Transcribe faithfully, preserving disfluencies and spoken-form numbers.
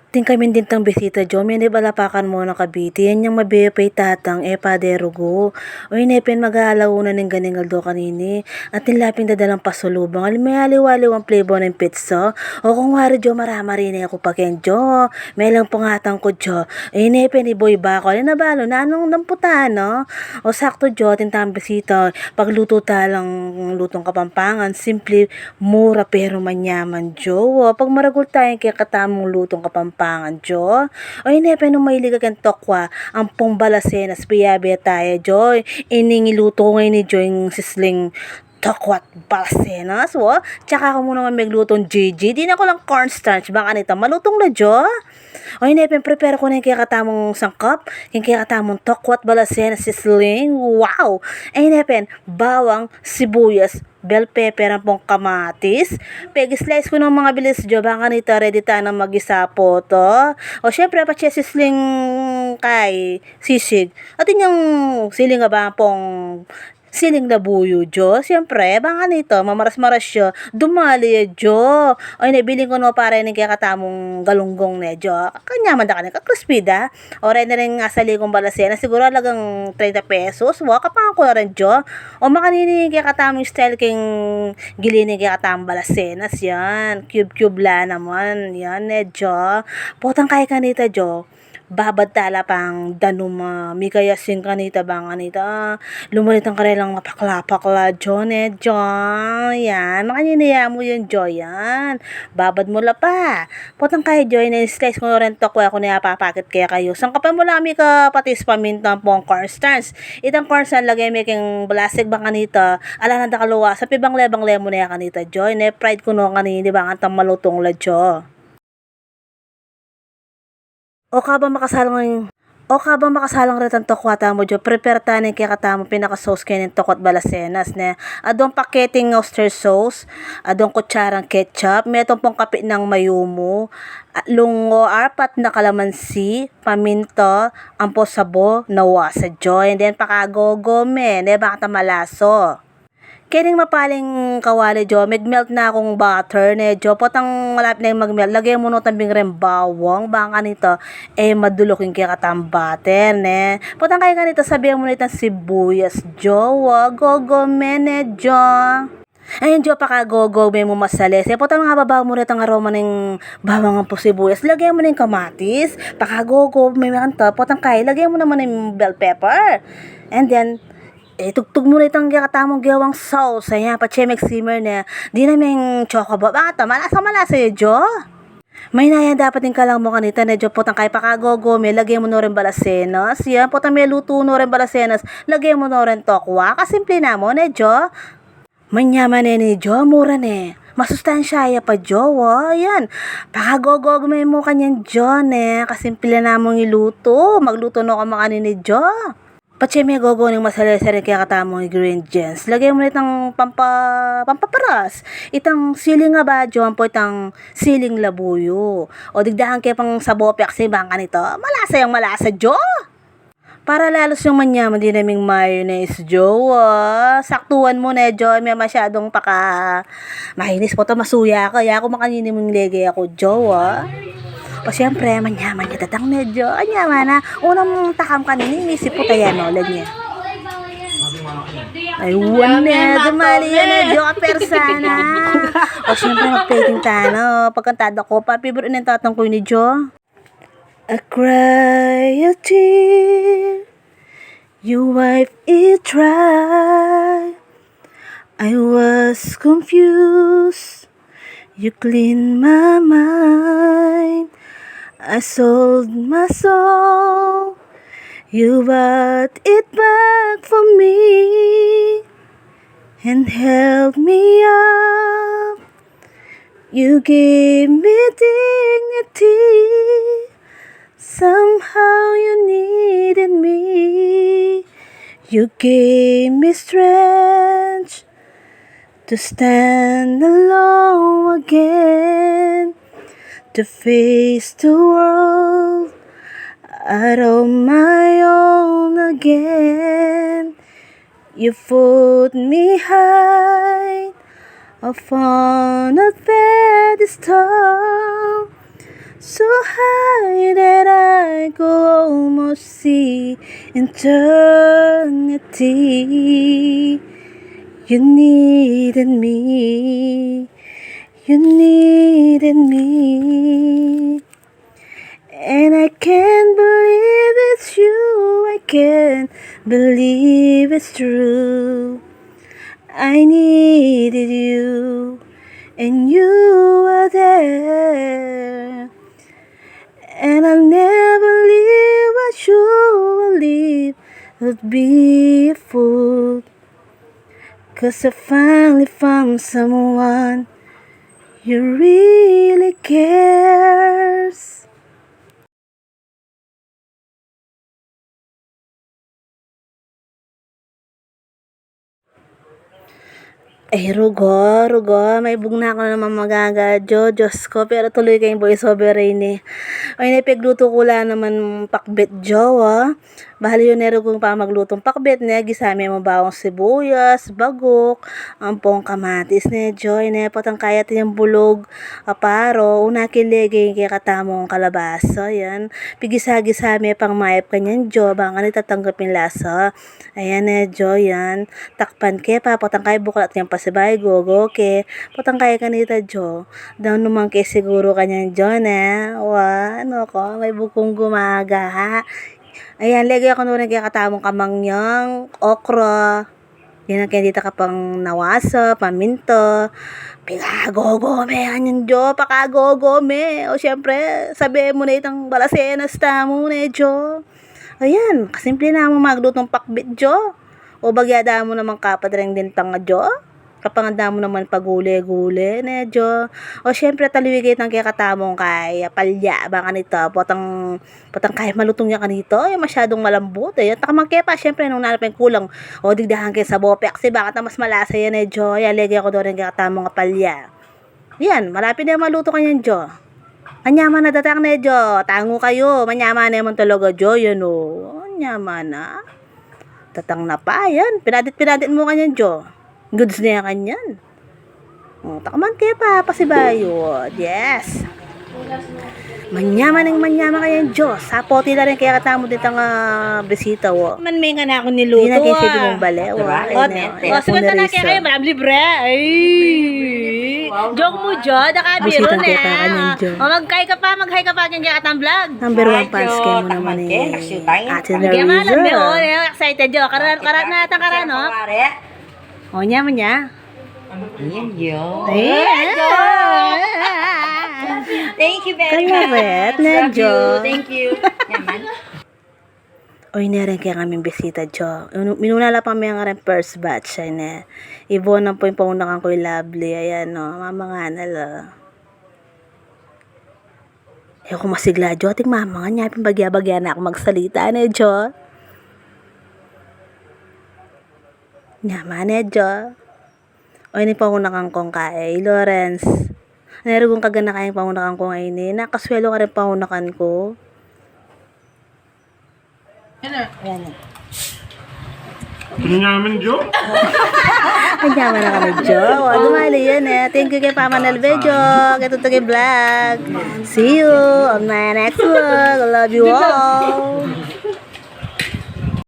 Atin kami dintang bisita, Jo, mene balapakan mu na Cavite, yan yang mabiye pa i tatang, e pa derugu. O ine pin mag-aalauna ning ganing aldo kanini, atin la pin dadalang pasulubang, ali me aliwa-aliwang flavor ning pizza. O kung wari, Jo, maramari ne ku pa ken, Jo, melang pungatan ku, Jo. O ine pin iboy bakal, ina balu, nanung damputan, no? O saktu, Jo, atin tang bisita, paglutu ta lang lutung Kapampangan, simple, mura pero manyaman, Jo. O, pag maragul tayang kekatamung lutung Kapampangan, Jo. O ine pin nung maili ka ken tokwa ampong balasenas, biyabe taya, Jo. Ining ilutu ngeni, Jo, ing sisling tokwa't balasenas, o. Tsaka ku mu naman meglutong G G, dinan ku lang cornstarch, bang kanita malutung la, Jo. O ine pin prepare ku ne ing kekatamung sangkap, ing kekatamung tokwa't balasenas sisling, wow! O ine pin bawang, sibuyas, bell pepper, ampong kamatis. Peg-slice ku nang mabilis, Jo, bang kanita ready tana magisa poto. O syempre, patse sisling kay sisig, atin yang siling a ba ampong siling labuyu, Jo. Syempre, bang kanita mamaras-maras ya, dumali ya, Jo. O ine, biling ku no pa reng kekatamung galunggong ne, Jo. Kanyaman da, kanita ka-crispy da. O reng asali kung balasenas, siguru alagang treinta pesos. Wa, kapangan ku la rin, Jo. O makanini ing kekatamung style king gili ning kekatamung balasenas, yan. Cube-cube la naman, yan, ne, Jo. Potang kay kanita, Jo, babad tala pang danum a mikayasing kanita, bang kanita lumalit ang karelang mapakla-pakla, Jo, ne, Jo. Yan, makanini ya mu yan, Jo, yan. Babad mu la pa. Potang kay, Jo, ine-slice ku no reng tokwa ku ne apapakit kekayu. Sangkapan mu la mika patis, paminta, ampong cornstarch. Itang cornstarch lage me king balasig, bang kanita ala nang dakal a wasa, pibangle-bangle mu ne kanita, Jo. Ine-fried ku no kanini, bang kanita malutung la, Jo. O kabang makasalang, o kabang makasalang retang tokwa tamu, Jo, prepare ta ne ing kekatamung pinaka-sauce keni ning tokwa't balasenas, ne. Adong paketing oyster sauce, adong kutsarang ketchup, metung pung kapit nang mayumu, atlung o apat na kalamansi, paminta, ampong sabo na wasa, Jo. And then pakagogo me, ne, bang kanita malaso. Kening mapaling kawali, Jo, meg-melt na kung butter, ne, Jo. Potang malapit neng mag-melt, lage mu no tambing reng bawang, bang kanita e madulok ing kekatamung butter, ne. Potang kay kanita, sabe mu ne itang sibuyas, Jo. Wa, gogo me, ne, Jo. Ayan, Jo, pakagogo me mu masalese. Potang mababaw mu ne itang aroma ning bawang ampong sibuyas, lage mu ne ing kamatis. Pakagogo me kanita. Potang kay, lage mu naman ing bell pepper. And then, e, tugtug mu ne itang kekatamung gewang sauce. Ayan, patse meg-simmer ne. Dinan meng chocobo, bang kanita malasa-malasa ya, Jo. Mainayan dapat ing kalang mu kanita, ne, Jo. Potang kay pakagogo me, lage mu no reng balasenas. Yan, potang melutu no reng balasenas, lage mu no reng tokwa. Kasimple na mu, ne, Jo. Manyaman ne, ne, Jo, mura ne. Masustansya ya pa, Jo, o. Yan. Pakagogo me mu kanyan, Jo, ne. Kasimple na mung ilutu. Maglutu no ka makanini, Jo. Patse megogo ning masalese ring kekatamung ingredients, lage mu ne itang pampa-, pampaparas. Itang siling abadyo, ampo itang siling labuyu. O digdahan ke pang sabo, peksin, bang kanita malasa yang malasa, Jo. Para lalu siyang manyaman, dinan meng mayonnaise, Jo. O, saktuan mu ne, Jo. E me masyadung paka-mainis, potang masuya ka. Yaku makanini mung lege aku, Jo, o. O, siyempre, manyaman ya tatang, ne, Jo. Anyaman na. Unang takam kanini, misip ku, kaya nolad niya. Ay, wan ne, dumali ya, ne, Jo, kapersana. O, siyempre, mag-plating tana. Pagkanta da ku pa, favorite ne ning tatang ku ini, Jo. I cry a tear, you wipe it dry. I was confused, you clean my mind. I sold my soul, you bought it back for me and held me up. You gave me dignity. Somehow you needed me. You gave me strength to stand alone again, to face the world out on my own again. You put me high upon a pedestal. So high that I could almost see eternity. You needed me, you needed me. And I can't believe it's you, I can't believe it's true. I needed you, and you were there. And I'll never leave what you will leave would be a fool. 'Cause I finally found someone who really cares. Eh, rugo, rugo, maibug na ku na naman magaga, Jo, Diyos ko, pero tuloy keng voice over ini. Ay, ne, piglutu ku la naman pakbet, Jo, ah. Bale, yu ne, rugung pamaglutung pakbet, ne, gisa me mu bawang sibuyas, baguk, ampong kamatis, ne, Jo, ne, potang kaya atin yang bulug a paro, una ke lege ing kekatamung kalabasa, yan. Pigisa-gisa me pang mayap kanyan, Jo, bang kanita tanggap ing lasa. Ayan, ne, Jo, yan. Takpan ke pa, potang kaya buklat keng pasibayu, gogo ke. Potang kaya kanita, Jo. Daun naman ke siguru kanyan, Jo, ne. Wa, ano ko, maibug kung gumaga, ha. Ayan, lege ku no ring kekatamung kamangyang, okra. Yan ang kaya dita kapang nawasa, paminta. Pikagogo me, anyan, Jo, pakagogo me. O, siyempre, sabi mu na itang balasenas tamu, ne, Jo. Ayan, kasimple na mu maglutung pakbet, Jo. O, bagya da mu naman kapat reng dintang, Jo. Kapanganda mu naman pagule-gule, ne, Jo. O, siyempre, taluigi tang kekatamung kaya palya, bang kanita, potang, potang kaya malutung ya kanita, ya masyadung malambut, eh. At naman ke pa, siyempre, nung nanap yang kulang, o, digdahan ke sabo, peksi, bang kanita mas malasa yan, ne, Jo. Ya, lege ku no ring kekatamung a palya. Yan, malapit ne malutu kanyan, Jo. Manyaman na datang ne, Jo. Tangu kayu, manyaman ne man talaga, Jo, yan, o. Manyaman na. Datang na pa, yan. Pinadit-pinadit mu kanyan, Jo. Goods ne kanyan. O, takman ke pa, pasibayu. Yes. Manyaman ing manyaman kanyan, Jo. Sapoti la rin kekatamu ditang, ah, bisita, o. Man, me nga na ku nilutu, ah. Di na ke sige mung bale, o. Ay, o, ne, o, sige, tana ke kayu, malam libre. Ay. Joke mu, Jo, da ka biru na. Bisita ke pa kanyan, Jo. O, mag-hi ka pa, mag-hi ka pa keng kekatang vlog. Number one fans ke mu naman, eh. Ate Nerissa. Kaya malam, eh, o, eh, excited, Jo. Karan, karan na, tang karan, no? O, nya, manya. Ayan, Jo. Ayan, Jo. Thank you very much. Kalaret, ne, Jo. Love you. Thank you. Yaman. Oy, ne, reng keng aming bisita, Jo. Inu-, minuna la pa meng reng first batch, ay, ne. Ibu na pu ing pangunakan ku, i Lovely. Ayan, o, mamangan na la. E ku masigla, Jo, ating mamangan, nya pin bagya-bagya na ku magsalita, ne, Jo. Nyaman, ne, Jo. O, ini pangunakan kung kae, i Lawrence. Neru kung kaganaka ing pangunakan kung ini, nakaswelo ka rin pangunakan ku. Ayan. Nyaman, Jo? Ay, nyaman na kami, Jo. O, dumali yan, e. Thank you kay Papa Nelve, Jo. Kay Tutuki Vlog. See you on my next vlog. Love you all.